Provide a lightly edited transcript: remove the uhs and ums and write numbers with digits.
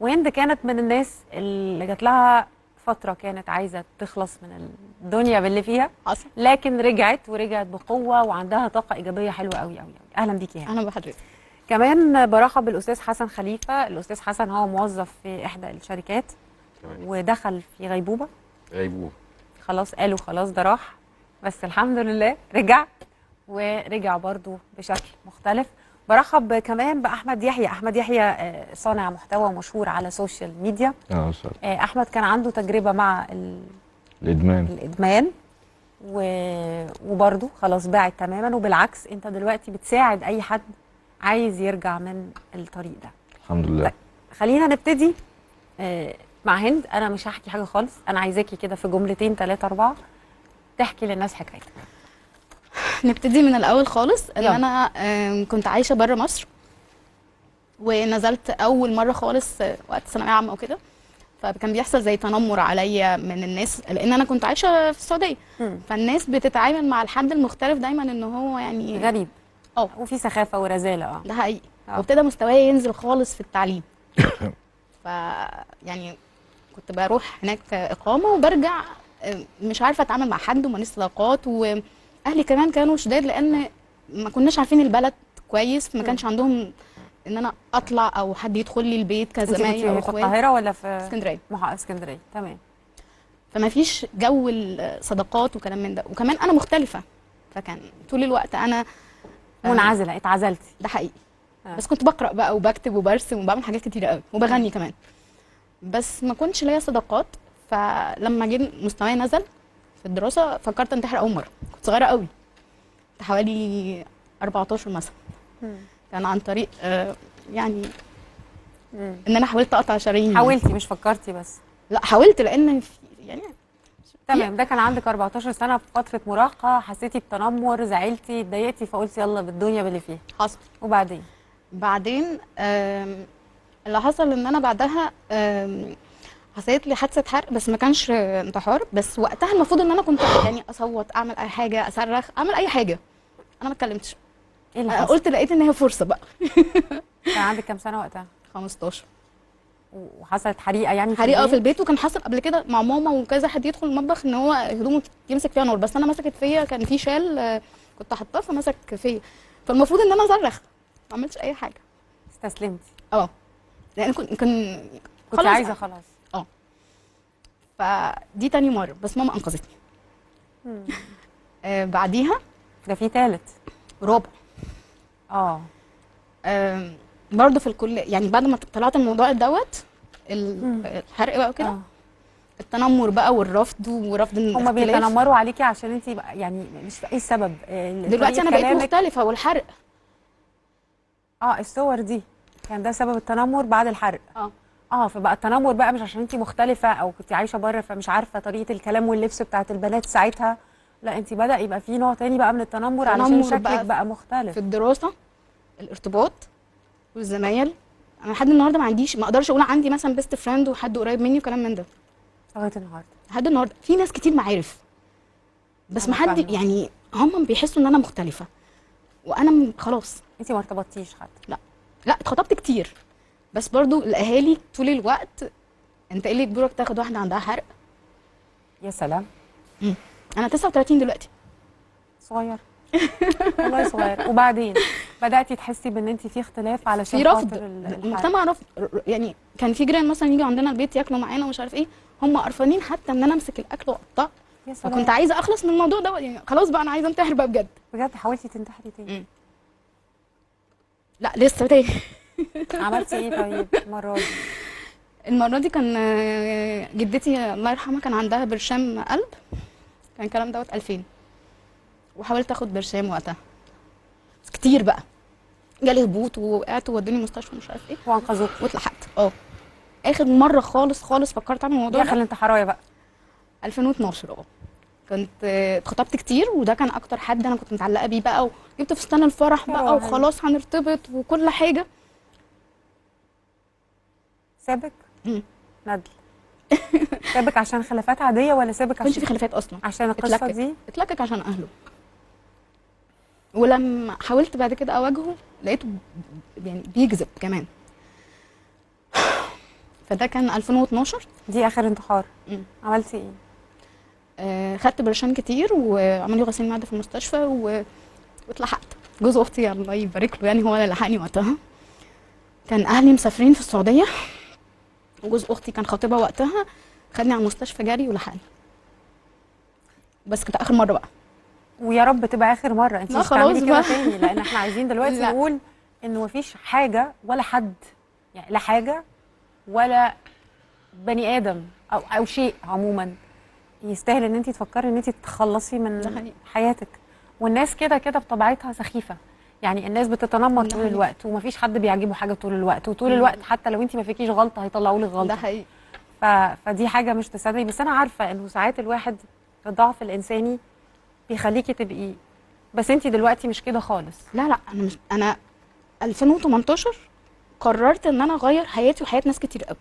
وهند كانت من الناس اللي جات لها فترة كانت عايزه تخلص من الدنيا باللي فيها، حصل، لكن رجعت ورجعت بقوة وعندها طاقة ايجابية حلوة قوي قوي قوي. اهلا بيكي يا هند. اهلا بحضرتك. كمان برحب بالاستاذ حسن خليفة. الاستاذ حسن هو موظف في احدى الشركات ودخل في غيبوبة. غيبوبة خلاص، قالوا خلاص ده راح، بس الحمد لله رجع، ورجع برضو بشكل مختلف. برحب كمان باحمد يحيى. احمد يحيى صانع محتوى مشهور على social media. احمد كان عنده تجربه مع الادمان وبرضو خلاص باعت تماما، وبالعكس انت دلوقتي بتساعد اي حد عايز يرجع من الطريق ده. الحمد لله. طيب خلينا نبتدي مع هند. انا مش هحكي حاجة خالص، انا عايزاكي كده في جملتين 3 4 تحكي للناس حكايتك. نبتدي من الاول خالص. ان انا كنت عايشه بره مصر، ونزلت اول مرة خالص وقت ثانوية عامة وكده، فكان بيحصل زي تنمر عليا من الناس لان انا كنت عايشه في السعودية. فالناس بتتعامل مع الحد المختلف دايما ان هو يعني غريب، وفي سخافة ورزاله. ده حقيقي. وابتدى مستواي ينزل خالص في التعليم. ف يعني كنت بروح هناك اقامه وبرجع مش عارفه اتعامل مع حد، وماليش صداقات، واهلي كمان كانوا شداد لان ما كناش عارفين البلد كويس، فما كانش عندهم ان انا اطلع او حد يدخل لي البيت كزمايل او اخوات. في القاهرة ولا في اسكندرية؟ اسكندرية، تمام. فما فيش جو الصداقات وكلام من ده، وكمان انا مختلفة، فكان طول الوقت انا منعزله، اتعزلتي. ده حقيقي. بس كنت بقرا بقى وبكتب وبرسم وبعمل حاجات كتيرة قوي وبغني كمان، بس ما كنتش ليا صداقات. فلما جه مستواي نزل في الدراسة فكرت انتحر اول مرة. كنت صغيرة قوي، كنت حوالي 14 مثلا. كان عن طريق يعني ان انا حاولت اقطع شراييني. حاولتي مش فكرتي بس؟ لا حاولت، لان يعني تمام. ده كان عندك 14 سنة، في فترة مراهقة، حسيتي بتنمر، زعلتي، اتضايقتي، فقلتي يلا بالدنيا باللي فيها. حصل. وبعدين؟ بعدين اللي حصل ان انا بعدها حصلت لي حادثه حرق، بس ما كانش انتحار. بس وقتها المفروض ان انا كنت يعني اصوت، اعمل اي حاجة، اصرخ، اعمل اي حاجة. انا ما اتكلمتش. ايه اللي حصل؟ قلت لقيت ان هي فرصة بقى. كان عندك كام سنة وقتها؟ 15. وحصلت حريقة يعني؟ حريقة في البيت، وكان حصل قبل كده مع ماما وكذا حد يدخل المطبخ ان هو هدومه يمسك فيها نار، بس انا مسكت فيا، كان في شال كنت حاطاه فمسك فيا، فالمفروض ان انا اصرخ، ما عملتش اي حاجة. استسلمتي؟ لان كنت عايزه خلاص. فدي تاني مرة، بس ماما انقذتني. بعديها ده في تالت رابع. برضه في الكل، يعني بعد ما طلعت الموضوع دوت الحرق بقى وكده، التنمر بقى والرفض ورفض هما بيتنمروا عليكي عشان انت يعني مش ايه السبب؟ دلوقتي انا بقيت مختلفة، والحرق الصور دي كان ده سبب التنمر بعد الحرق. فبقى التنمر بقى مش عشان انت مختلفة او كنت عايشه بره فمش عارفه طريقه الكلام واللبس بتاعت البنات ساعتها، لا انت بدا يبقى في نوع تاني بقى من التنمر علشان شكلك بقى مختلف. في الدراسة، الارتباط، والزمايل. انا لحد النهارده ما عنديش، ما اقدرش اقول عندي مثلا best friend وحد قريب مني وكلام من ده لغاية النهارده. لحد النهارده في ناس كتير معارف، بس ما حد يعني هم بيحسوا ان انا مختلفة، وانا خلاص. انت ما ارتبطتيش حتى؟ لا لا، اتخطبت كتير، بس برضو الاهالي طول الوقت انت ايه اللي يجبرك تاخد واحدة عندها حرق؟ يا سلام. انا 39 دلوقتي. صغير والله صغير. وبعدين بداتي تحسي بان انت في اختلاف علشان في رفض المجتمع، رفض. يعني كان في جيران مثلا يجوا عندنا البيت ياكلوا معانا ومش عارف ايه، هم قرفانين حتى ان انا امسك الاكل واقطعه. فكنت عايزه اخلص من الموضوع ده، يعني خلاص بقى انا عايزه انتحر بقى بجد. بجد حاولتي تنتحري تاني؟ لا لسه تاني. عملتي ايه طيب المرة دي؟ المرة دي كان جدتي الله يرحمها كان عندها برشام قلب، كان الكلام دوت 2000، وحاولت اخد برشام وقتها بس كتير بقى، جالي هبوط ووقعت وودوني المستشفى ومش عارف ايه، وانقذوك واتلحقت. اخر مرة خالص خالص فكرت اعمل الموضوع ده اخر الانتحاريه بقى 2012. كنت اتخطبت كتير، وده كان اكتر حد انا كنت متعلقه بيه بقى، وجبت فستان الفرح بقى وخلاص هنرتبط وكل حاجة. سابك؟ ندل. سابك عشان خلافات عادية ولا سابك عشان؟ ما كانش في خلافات اصلا، عشان القصة دي؟ اتلكك عشان اهله. ولما حاولت بعد كده اواجهه لقيته يعني بيكذب كمان. فده كان 2012. دي اخر انتحار. مم. عملتي ايه؟ خدت برشام كتير وعملوا لي غسيل معده في المستشفى واتلحقت. جوز اختي الله يبارك له يعني هو اللي لحقني وقتها. كان اهلي مسافرين في السعودية، وجوز اختي كان خطيبها وقتها، خدني على المستشفى جري ولحقني. بس كانت اخر مرة بقى. ويا رب تبقى اخر مرة، انت لا مش هتعملي خلاص كده بقى. تاني، لان احنا عايزين دلوقتي لا. نقول انه مفيش حاجة ولا حد، يعني لا حاجة ولا بني ادم او شيء عموما يستاهل ان انت تفكري ان انت تتخلصي ده من حقيقي. حياتك. والناس كده كده بطبيعتها سخيفة، يعني الناس بتتنمر ده طول حقيقي. الوقت، ومفيش حد بيعجبه حاجة طول الوقت، وطول الوقت حتى لو انت ما فيكيش غلطه هيطلعوا لك غلطه. ده حقيقي. فدي حاجة مش تصدقي. بس انا عارفه انه ساعات الواحد الضعف الانساني بيخليكي تبقي، بس انت دلوقتي مش كده خالص. لا لا، انا مش، انا 2018 قررت ان انا اغير حياتي وحياه ناس كتير قوي.